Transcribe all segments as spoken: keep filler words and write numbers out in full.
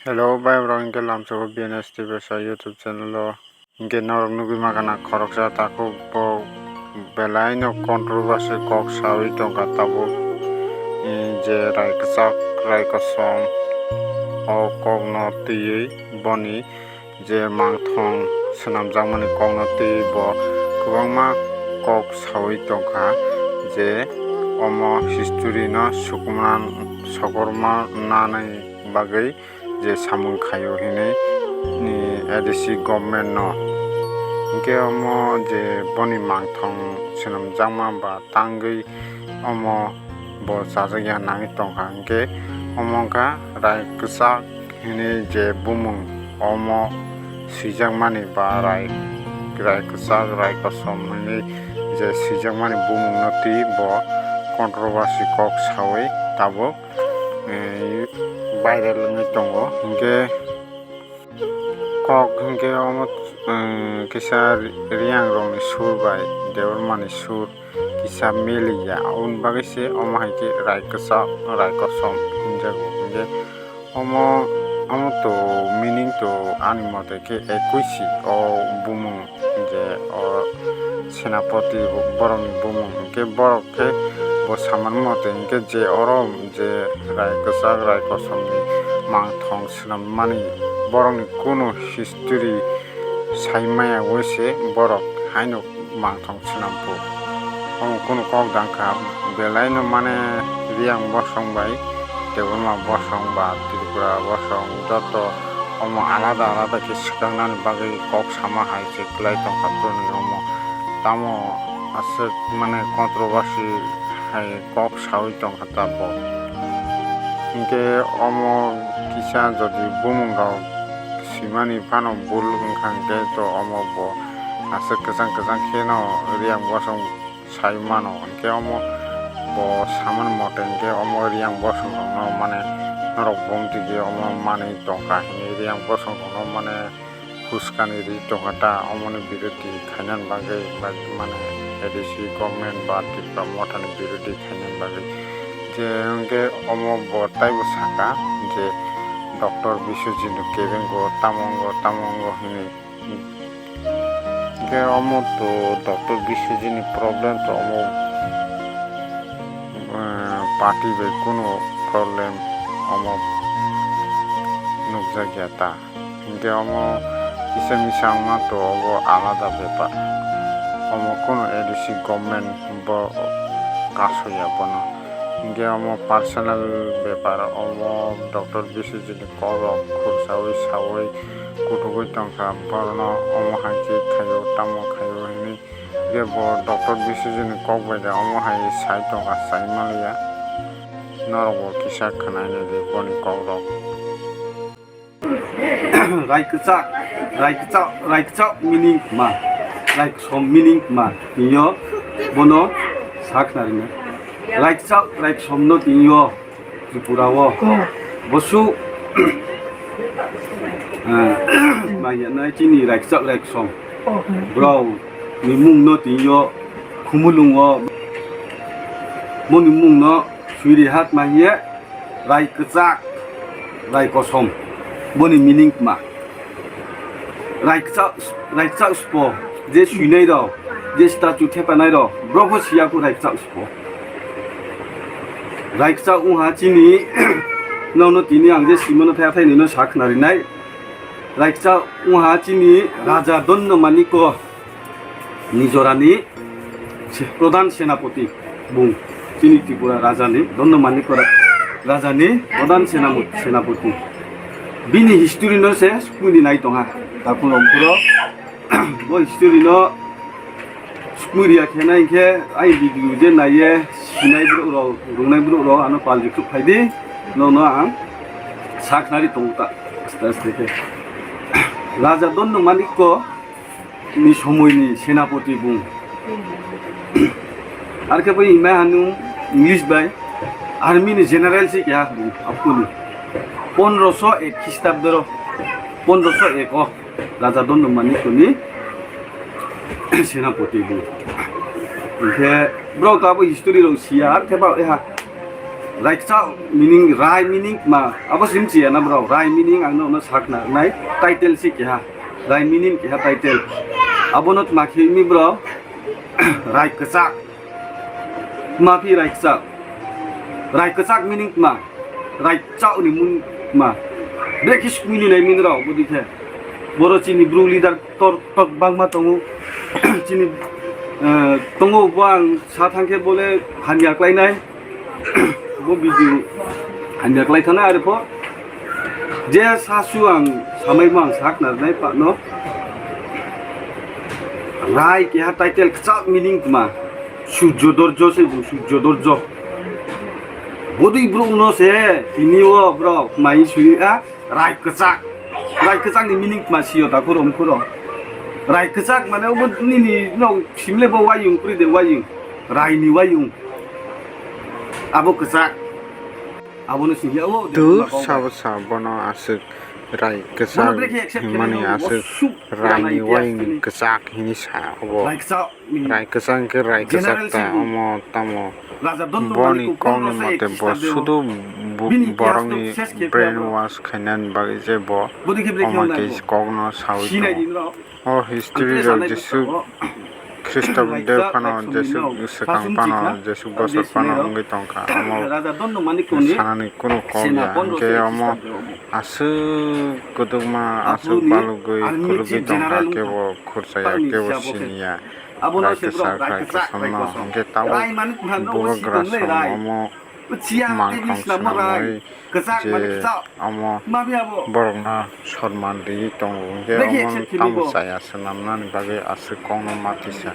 Hello, bai borok, hwnkhe lamsao B N S T V sa YouTube channel o. Hwnkhe norok nugwi mankha na khoroksa takhuk bo belai no controversy kok sawi tongkha tabuk, eh, je rai kwchak, rai kosom o kok no twiwi boni je mangthong swnamjakmani kok no twiwi bo kwbangma kok sawi tongkha je omo history no sukumna sokorma nanai bagwi je samung khaio hinwi ni A D C government no. Hwnkhe omo je boni mangthong swnamjakma ba tangwi omo bo chajakya nangwi tongkha, hwnkhe omo wngkha rai kwchak hinwi je bumung omo swijakmani ba rai, rai kwchak, rai kosom hinwi je swijakmani bumung no twi bo controversy kok sawi tabuk eh, viral wngwi tongo. Hwnkhe kok hwnkhe omo, eh, kisa Ri-, Riyang rokni sur bai Debbarmani sur kisa miliya, aboni bagwi se omo hai khe rai kwchak, rai kosom hinjago. Hwnkhe omo, omo to meaning to ani mote khe ekoi si o bumung je o senapoti borokni bumung, hwnkhe borok khe bo saman mote hwnkhe je oro je rai kwchak rai kosomni mangthong swnam mani borokni kunu history sai maya wngwi se borok haino mangthong swnam po. Omo kunu kok dang kha, belai no mane Riyang bosong bai Debbarma bosong ba Tripura bosong joto omo alada alada khe swkang nani bagwi kok sama hai se kwlai tongkha boroni omo. Tamo aswk mane controversy hai kok sawi tongkha tabuk. Hinkhe omo kisa jodi bumung rok swimani phano bul wngkha hinkhe to omo bo aswk kwchang kwchang kheno Riyang bosong sai mano, hinkhe omo bo samani mote hinkhe omo Riyang bosong rokno mane norok bumtwi khe omo manwi tongkha hinwi Riyang bosong rokno mane huskani ri tongkha ta, omoni birodhi khainani bagwi ba mane A D C government ba Tipra mothani birodhi khainani bagwi je hinkhe omo bo taibo saka je Doctor Biswajit no kebengo tamo wngo tamo wngo hinwi. Hwnkhe omo to Doctor Biswajit ni problem to omo, eh, party bai kunu problem omo nukjakya ta. Hwnkhe omo kisa misa wngma to obo alada bepar. Omo kunu A D C government bo kasoya bono. Hwnkhe omo personal bepar, omo Doctor Biswajit ni kok rok khursawi sawi kuthugwi tongkha, borokno omo hai khe khaio, tamo khaio hinwi. Hwnkhe bo Doctor Biswajit ni kok bai da omo hai sai tongkha, sai manliya. Norok bo kisa khwnai naidi boni kok rok. Rai kwchak, rai kwchak, rai kwchak meaning ma, rai kwsom meaning ma, twiyo bono sa khna rwna. Rai kwchak, rai kwsom no twiyo Tripura o bosuk, eh, manya nai chini rai kwchak, rai kwsom. Bro ni mung no twiyo Khumulung o, boni mung no Suiri hat ma hiye. Rai kwchak, rai kosom, boni meaning tma? Rai kwchak, rai kwchak spo, je suinai rok, je statue thepanai rok, brok bo siya kho rai kwchak spo. Rai kwchak wngha chini, nono tini ang je simano thaya thai nino sa khna rinai. Rai kwchak wngha chini Raja Dondo Maniko. Nijorani se-, Pradhan Senapoti bung, chini Tripura Rajani, Dondo Manik Ra-, Rajani Pradhan Senamo-, Senapoti. Bini history no se sukmui di nai tongha. Takhuk rok phuro bo history no sukmui riya khe nai khe ai video je naiye sinai borok rok, rungnai borok rok ano pal YouTube phai di, no no ang sa khnari tongo ta aste aste khe. Raja Dondo Manik ko ni somoi ni senapoti bung. Ar khe bai hwnmai hwnwi English bai army ni general se keha bung, aphuru pondroso ek Khristabdo ro, pondroso ek o Raja Dondo Manik ni senapoti bung. Hwnkhe borok to abo history rok siya, ar khe ba eha Raikchak meaning, rai meaning ma? Abo sim chiya na bro, rai meaning ang no sak na nai, title si keha, rai meaning keha title. Abo no ma khe mi bro, rai kwchak. Ma phi rai kwchak? Rai kwchak meaning ma? Rai chak ni mun ma? Brekis mini nai min rok budi khe. Boro chini bru leader tor tok bangma tongo. Chini, eh, tongo bo ang sa thang khe bole hamya klai nai. Bo video hamya klai thana are pho. Je sasu ang samai mo ang sak narnai pa no. Rai keha title kwchak meaning ma? Surjo dorjo se bo surjo dorjo. Bodi bro no se tini o bro mai sui a rai kwchak. Rai kwchak ni meaning ma sio ta khoro khoro. Rai kwchak mane obo nini no simle bo wayung kri de wayung. Rai ni wayung. Abo kwchak. Abono singya o. Tu sabo sa bono aswk rai kwchak himani aswk rai ni wayung kwchak hini sa obo. Rai kwchang khe rai kwchak ta omo tamo. Boni kokni mate bo sudu borokni brain wash khainani bagwi je bo omo khe kokno sawi tongo. O history rok Jisu Khristo de phano, Jisu swkang phano, Jisu bosor phano wngwi tongkha. Omo sanani kunu kok ya, hwnkhe omo aswk kwdwkma, aswk balugwi khulugwi tongkha, kebo khurchaya, kebo siniya. Rai kwchak, rai kosom no hwnkhe tabuk bubagra song omo mangkhang swnamwi je omo borokno sorman riwi tongo hwnkhe omo tamo chaya swnamnani bagwi aswk kokno ma tisa.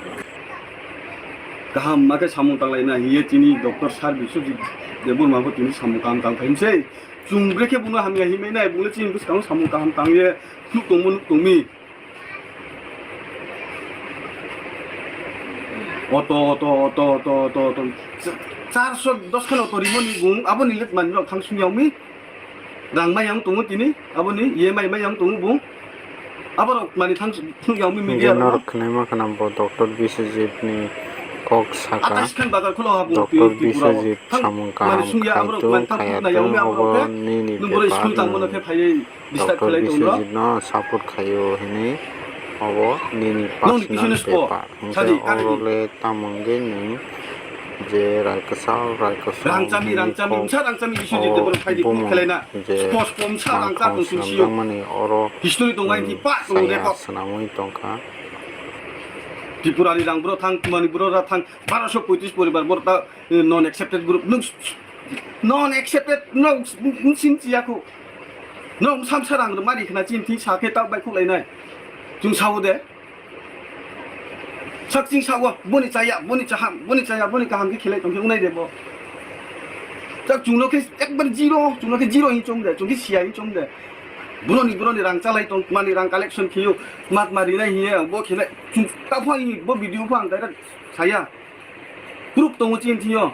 Kaham ma khe samung tanglaina hiye chini doctor sir Biswajit Debbarma bo tini samung kaham tang phaimse. Chwng bwrwi khe bono hamya himwi nai, bole chini bwskango samung kaham tangye nuk tongmo nuk tongmi. Oto, oto, oto, oto, oto, oto. Ch-, charso dos khan oto rimoni bung, aboni let manwi rok thang sung yaumi. Rang mai yang tongo tini, aboni E M I mai yang tongo bung. Aborok mani thang sung yaumi media rok. Norok khnaima khna bo Doctor Biswajit ni kok saka. Atais khan bazar kholo ha bung Doctor Tripura o. Biswajit samung kaham khai tong khaya tong obo nini bepar. Nung boro school tangmano khe phaiwi. Doctor Biswajit no support khaio hinwi obo nini personal bepar. Hwnkhe oro le tamo hwnkhe nwng je rai kwchak, rai kwchak rangchami, rangchami, bumsa rangchami Biswajit de borok phaidi bumung khelaina. Je spos pomsa rangchak tong sini sio. Swnamjakmani oro history tong bai pa tong de kok swnamwi tongkha. Tripura ni rang bro thang, Manipur ra thang, barosho poitris poribar bor ta, eh, non accepted group. Nung non accepted, nung sin chiyaku. Nung samsa rang mari khna chin thi sa khe tak bai khulai nai. Chung sao de. Sak ching sao, boni chaya, boni chaham, boni chaya, boni kaham khe khelai tong khe unai de bo. Tak chungno khe ekbar zero, chungno khe zero hin chom de, chung khe siya hin chom de. Broni, broni rang chalai tong, mani rang collection khiyo, mat mari nai hiye, bo khelai, chung ta phang bo video phang direct saya. Proof tongo chini thio.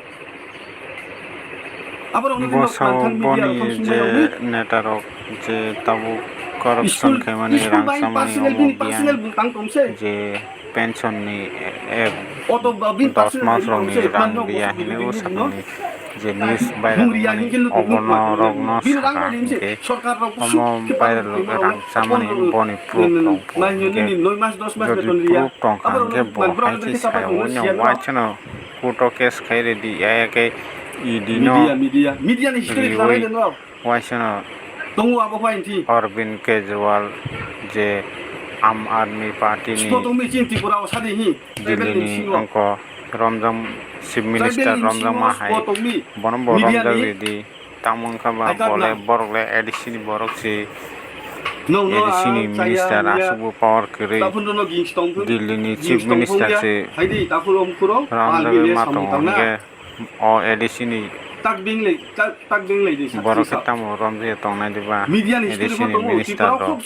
Aborok ni bosao boni je neta rok je tabuk corruption khaimani rang chamani omo biyang je pension ni ek dos mas rok ni rang riya hinwi bwsakni je news viral wngmani obono rokno sakha hwnkhe omo viral rang chamani boni proof tong hwnkhe jodi proof tongkha hwnkhe bo hai khe saya o nw waisano. Photo case khai ready, ya, ya khe E D no media, media, media ni history riwi khlai de no. Waisano tongo abo pai nthi. Arvind Kejriwal je Aam Aadmi Party ni sito tongmi chin Tripura o sadi hi. Delhi ni ongko romjak Chief Minister romjakma hai bono bo romjak ready. Tamo wngkha ba bole borok le A D C ni borok se, A D C ni minister aswk bo power kwrwi, Delhi ni chief minister se ramjagwi ma tongo hwnkhe o A D C ni borok khe tamo romjagwi tongnai diba A D C ni minister rok?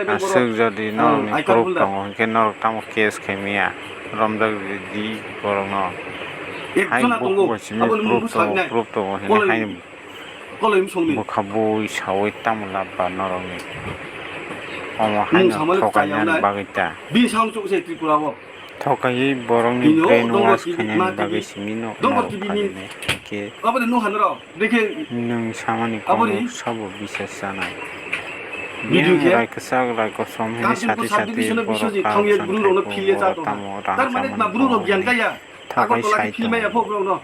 Aswk jodi norokni proof tongo hwnkhe norok tamo case khaimaya romjak di borokno. Hai bukubo simi proof tongo, proof tongo hinwi hai bwkha bui sawi tamo lab ba norokni. Omo haino thokainani bagwi ta. Thokaiwi borokni brain wash khainani bagwi simi no norok phainai. khe nwng samani kokno sabo bisas chanai. Biyang rai kwchak rai kosom hwnwi sati sati borok kaham sankhai borok tamo rang chamani kokno thangwi sai tongo.